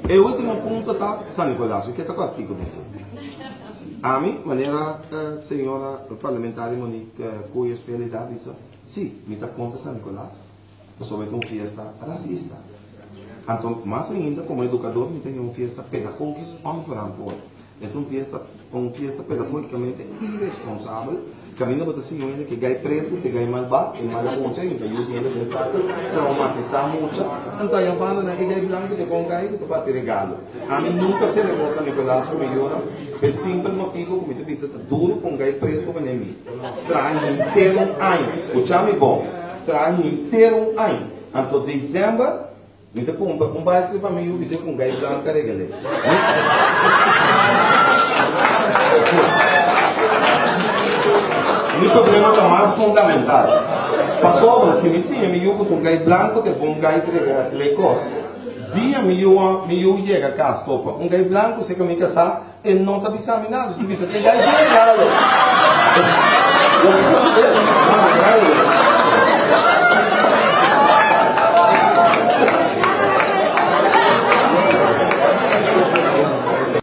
E ultimo punto ta San Nicolas. Mi ke ta kòrtiku den dje. Ami, manera señora parlamentario Monique Koeyers Felida a bisa, si, mi ta kontra San Nicolas pasobra e ta un fiesta rasista. Anto, mas ainda, komo edukador mi ta haya un fiesta pedagogis onverantwoord. E ta un fiesta un fiesta pedagogicamente iresponsabel caminda bo ta siña un hende ke gai pretu ke gai malba e mala mucha y ta yuda hende den saku traumatisa mucha anto aya banda nan e gai blanco te bon gai ku ta bati regalo. Ami nunca celebra San Nicolas ku mi yunan p'e simpel motibo ku mi ta bisa ta duro pa un gai pretu manera mi traha henter un aña scucha mi bon traha henter un aña anto december Mi ta kumpra un baiskel pa mi yu bis'é ku un gai blanka regal'é. Mi problema ta mas fundamental. Pasobra si mi siña mi yu ku un gai blanku ta e bon gai di regal'é kos, dia mi yu mi yu yega kas topa un gai blanku si ka mi kasá, e no ta bisa mi nada. Su ta bisa te gai dje regalo.